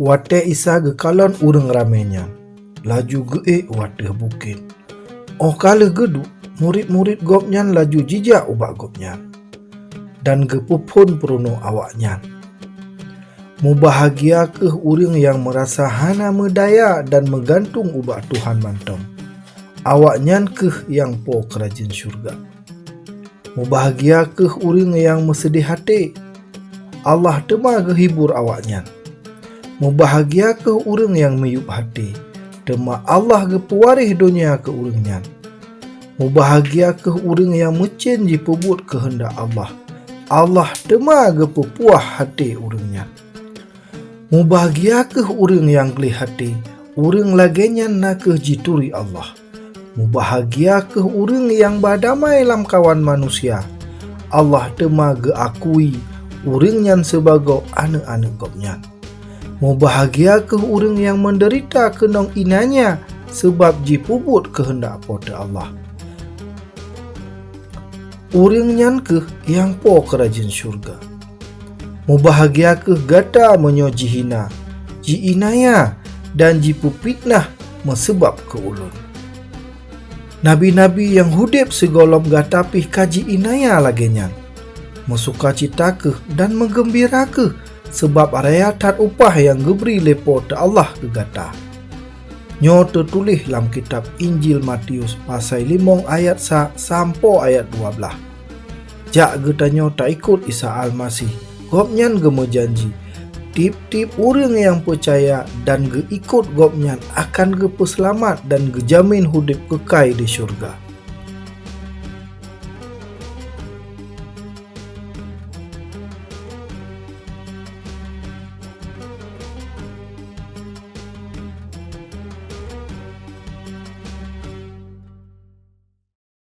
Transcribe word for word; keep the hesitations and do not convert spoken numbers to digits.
Watée Isa geukalon ureuëng ramé nyan, laju geuék u ateueh bukét. Óh ka lheueh geuduek, murit-murit Gobnyan laju jijak ubak Gobnyan, dan geupeuphon peurunoe awaknyan. Mubahgia kheueh ureuëng nyang meurasa hana meudaya dan meugantung ubak Tuhan mantong. Awaknyan kheueh nyang po keurajeuen syeuruga. Mubahgia kheueh ureuëng nyang meuseudeh até. Allah teuma geuhibur awaknyan. Mubahgia kheueh ureuëng nyang miyueb até, teuma Allah geupeuwaréh donya keu ureuëng nyan. Mubahgia kheueh ureuëng nyang meucen jipeubuet keuheundak Allah. Allah teuma geupeupuah até ureuëng nyan. Mubahgia kheueh ureuëng nyang gleh até, ureuëng lagée nyan na kheueh jituri Allah. Mubahgia kheueh ureuëng nyang ba damai lamkawan manusia, Allah teuma geuakui ureuëng nyan sibagoe aneuëk-aneuëk Gobnyan. Mubahgia kheueh ureuëng nyang meudeurita keunong iénanya sabab jipeubuet keuheundak Po teu Allah. Ureuëng nyan kheueh nyang po keurajeuen syeuruga. Mubahgia kheueh gata meunyoe jihina, jiiénanya, dan jipeufiteunah meuseubab keu Ulôn. Nabi-nabi nyang udeb sigohlom gata pih ka jiiénanya lagée nyan. Meusukacita kheueh dan meugeumbira kheueh, sabab raya that upah nyang geubri lé Po teu Allah keu gata. Nyoe teutuléh lam kitab Injil Matius pasai limong ayat sa sampoe ayat dua blaih. Jak geutanyoe taikot Isa Almaseh. Gobnyan geumeujanji, tieb-tieb ureuëng nyang peucaya dan geuikot Gobnyan akan geupeuseulamat dan geujamin udeb keukai di syeuruga.